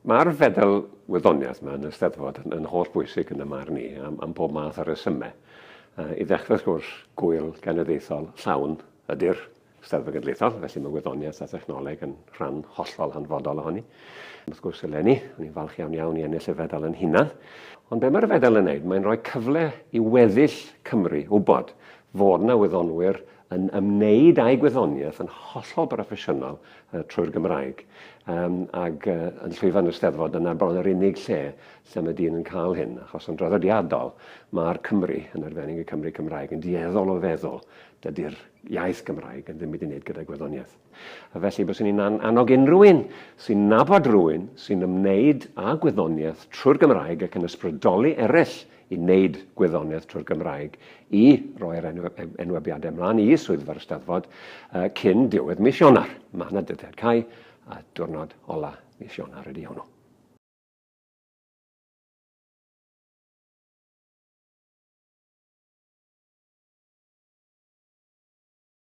Mae'r fedal wyddoniaeth yma yn y Steddfod yn, yn holl bwysig yn y marn i, am, am pob math o resymau. I ddechrau, wrth gwrs, gwyl genedlaethol llawn ydy'r Steddfod Genedlaethol, felly mae wyddoniaeth a thechnoleg yn rhan hollol hanfodol ohoni. Wrth gwrs, eleni, o'n i'n falch iawn iawn i ennill y fedal yn hunan. Ond be mae'r fedal yn wneud? Mae'n rhoi cyfle i weddill Cymru wybod fod yna wyddonwyr yn ymwneud â'i gwyddoniaeth yn hollol broffesiynol trwy'r Gymraeg. Um, ag yn llwyfan y Steddfod yna bron yr unig lle lle mae dyn yn cael hyn, achos yn draddodiadol mae'r Cymry, yn arbennig y Cymry Cymraeg, yn dueddol o feddwl dydy'r iaith Gymraeg yn ddim byd i wneud gyda gwyddoniaeth. A felly byswn i'n annog unrhyw un sy'n nabod rhywun sy'n ymwneud â gwyddoniaeth trwy'r Gymraeg ac yn ysbrydoli eraill i wneud gwyddoniaeth trwy'r Gymraeg i roi'r enwebiadau ymlaen i Swyddfa'r Eisteddfod cyn diwedd mis Ionawr. Mae yna dyddiad cau a diwrnod ola mis Ionawr ydy hwnnw.